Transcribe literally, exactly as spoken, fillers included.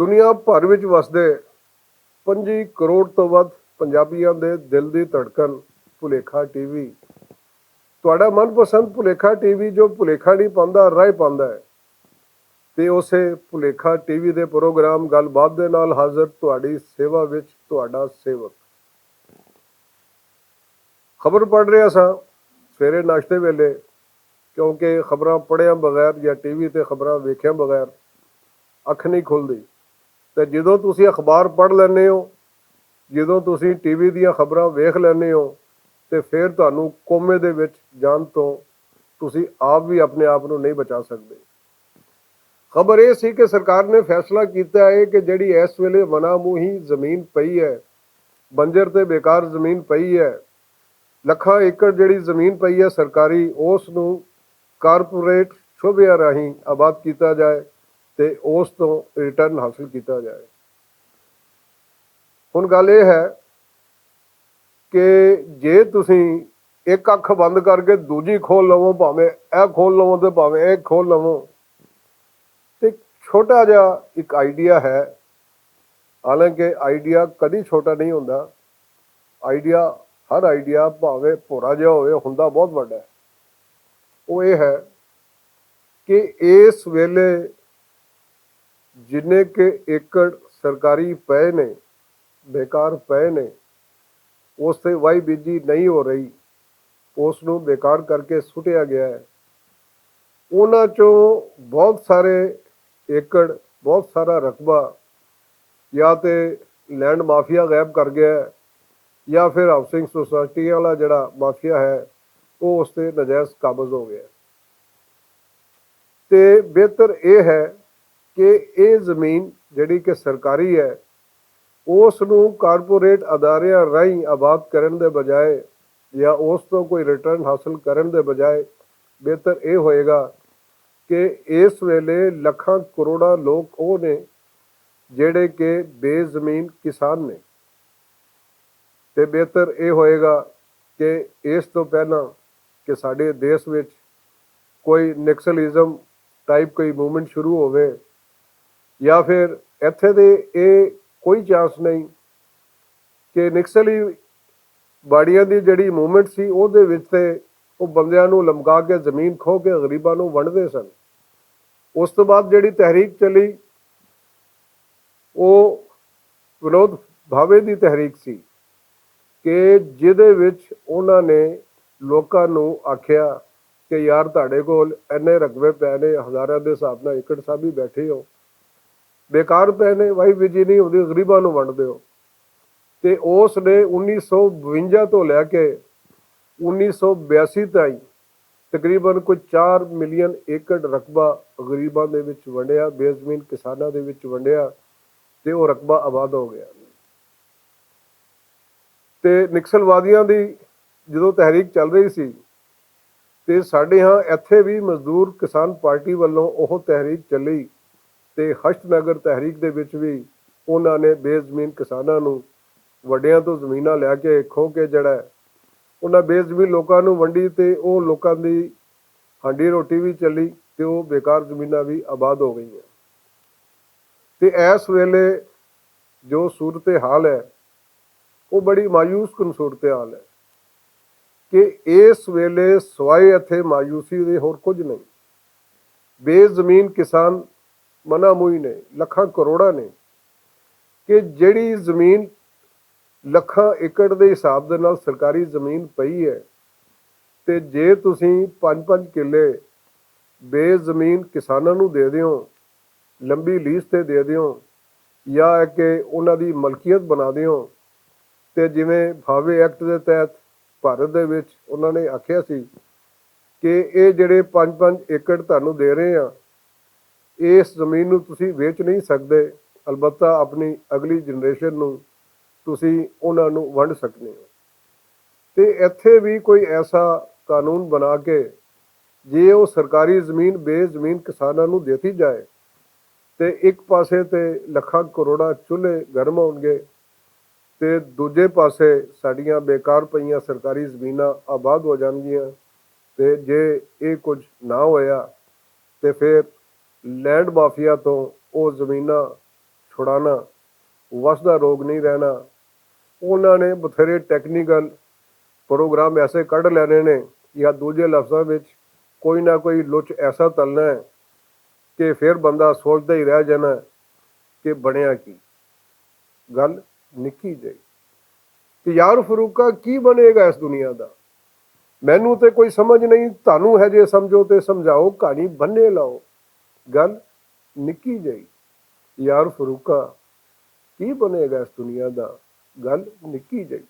دنیا بھر وچ وسدے پنجی کروڑ توں ودھ پنجابیاں دے دل دی دھڑکن، بھلیکھا ٹی وی۔ تہاڈا من پسند بھلیکھا ٹی وی جو بھلیکھا نہیں پاندا، راہ پاندا ہے۔ تے اسے بھلیکھا ٹی وی دے پروگرام گل بات دے نال حاضر تہاڈی سیوا وچ تہاڈا سیوک۔ خبر پڑھ رہیا ساں سویرے ناشتے ویلے، کیونکہ خبراں پڑھیاں بغیر یا ٹی وی تے خبراں ویکھیاں بغیر اکھ نہیں کھلدی۔ تے جدوں تسی اخبار پڑھ لینے ہو، جدوں تسی ٹی وی دیاں خبراں ویکھ لینے ہو، تے فیر تہانوں کومے دے وچ جان توں تسی آپ وی اپنے آپ نوں نہیں بچا سکدے۔ خبر ایہہ سی کہ سرکار نے فیصلہ کیتا ہے کہ جیہڑی ایس ویلے ونا موہی زمین پئی ہے، بنجر تے بیکار زمین پئی ہے، لکھاں ایکڑ جیہڑی زمین پئی ہے سرکاری، اس نوں کارپوریٹ شعبیاں راہیں آباد کیتا جائے تے اس توں ریٹرن حاصل کیتا جائے۔ ہن گل ایہہ ہے کہ جے تسی اک اکھ بند کر کے دوجی کھول لوو، بھاویں اے کھول لوو تے بھاویں اے کھول لوو، تے چھوٹا جا اک آئیڈیا ہے۔ حالانکہ آئیڈیا کدی چھوٹا نہیں ہوندا۔ آئیڈیا، ہر آئیڈیا بھاویں پورا جا ہوئے، ہوندا بہت وڈا ہے۔ وہ یہ ہے کہ اس ویلے جنہیں کہ ایکڑ سرکاری پئے نے، بیکار پئے نے، اس تے وائی بیجی نہیں ہو رہی، اس نوں بیکار کر کے سٹیا گیا ہے۔ انہاں چوں بہت سارے ایکڑ، بہت سارا رقبہ یا تے لینڈ مافیا غائب کر گیا ہے، یا پھر ہاؤسنگ سوسائٹی والا جڑا مافیا ہے، وہ اس تے ناجائز قابض ہو گیا ہے۔ تے بہتر یہ ہے کہ یہ زمین جڑی کہ سرکاری ہے، اس نوں کارپوریٹ اداریاں راہیں آباد کرن دے بجائے یا اس توں کوئی ریٹرن حاصل کرن دے بجائے بہتر یہ ہوئے گا کہ اس ویلے لکھاں کروڑاں لوگ وہ نے جڑے کہ بے زمین کسان نے۔ تے بہتر یہ ہوئے گا کہ اس توں پہلاں کہ ساڈے دیش وچ کوئی نکسلزم ٹائپ کوئی موومنٹ شروع ہووے، یا پھر ایتھے دے اے کوئی چانس نہیں کہ نکسلی باڑیاں دی جڑی موومنٹ سی، او دے وچ تے او بندیاں نوں لمکا کے زمین کھو کے غریباں نوں ونڈدے سن۔ اس تو بعد جڑی تحریک چلی، او ونود بھاوے دی تحریک سی کہ جدے وچ انہاں نے لوکاں نوں آکھیا کہ یار، تہاڈے کول اینے رقبے پے نے، ہزاراں دے حساب نال ایکڑ صاحب ہی بیٹھے ہو، بیکار پے نے، واہی بجی نہیں ہوندی، غریباں نوں ونڈ دیو۔ تے اس نے انیس سو بونجا تو لے کے انیس سو بیاسی تائیں تقریباً کوئی چار ملین ایکڑ رقبہ غریباں دے وچ ونڈیا، بے زمین کساناں دے وچ ونڈیا، تے او رقبہ آباد ہو گیا۔ تے نکسل وادیاں دی جدوں تحریک چل رہی سی، تے ساڈے ہاں ایتھے وی مزدور کسان پارٹی ولوں او تحریک چلی، تے ہشت نگر تحریک دے وچ وی انہاں نے بے زمین کساناں نوں وڈیاں توں زمیناں لے کے کھو کے جڑا ہے، انہاں بے زمین لوکاں نوں ونڈی تے او لوکاں دی ہانڈی روٹی وی چلی تے او بیکار زمیناں وی آباد ہو گئیاں۔ تے ایس ویلے جو صورتحال ہے، او بڑی مایوس کن صورتحال ہے کہ اس ویلے سوائے اتھے مایوسی دے ہور کچھ نہیں۔ بے زمین کسان منع موئی نے، لکھاں کروڑاں نے کہ جڑی زمین لکھاں ایکڑ دے حساب دے نال سرکاری زمین پئی ہے، تے جے تسی پنج پنج کلے بے زمین کساناں نوں دے دیو، لمبی لیز تے دے دیو، یا کہ انہاں دی ملکیت بنا دیو، تے جویں بھاوے ایکٹ دے تحت بھارت دے وچ انہاں نے آکھیا سی کہ اے جڑے پنج پنج ایکڑ تانوں دے رہے ہاں، اس زمین نوں تسی ویچ نہیں سکدے، البتہ اپنی اگلی جنریشن نوں تسی انہاں نوں ونڈ سکنے ہو۔ تے ایتھے وی کوئی ایسا قانون بنا کے جے او سرکاری زمین بے زمین کساناں نوں دیتی جائے، تے اک پاسے تے لکھاں کروڑاں چولہے گرم ہون گے، تے دوجے پاسے ساڈیاں بیکار پئیاں سرکاری زمیناں آباد ہو جان گیاں۔ تے جے اے کچھ نہ ہویا، تے فیر لینڈ مافیا توں او زمیناں چھڑانا، وس دا روگ نہیں رہنا۔ انہاں نے بتھیرے ٹیکنیکل پروگرام ایسے کڈ لینے نے، یا دوجے لفظاں وچ کوئی نہ کوئی لچ ایسا تلنا ہے کہ پھر بندہ سوچدا ہی رہ جانا ہے کہ بنیا کی۔ گل نکی جائی کہ یار فروقہ، کی بنے گا اس دنیا دا؟ مینوں تے کوئی سمجھ نہیں، تانوں ہے جے سمجھو تے سمجھاؤ، کہانی بننے لاؤ۔ گل نکی جائی یار فروقہ، کی بنے گا اس دنیا دا؟ گل نکی جائی۔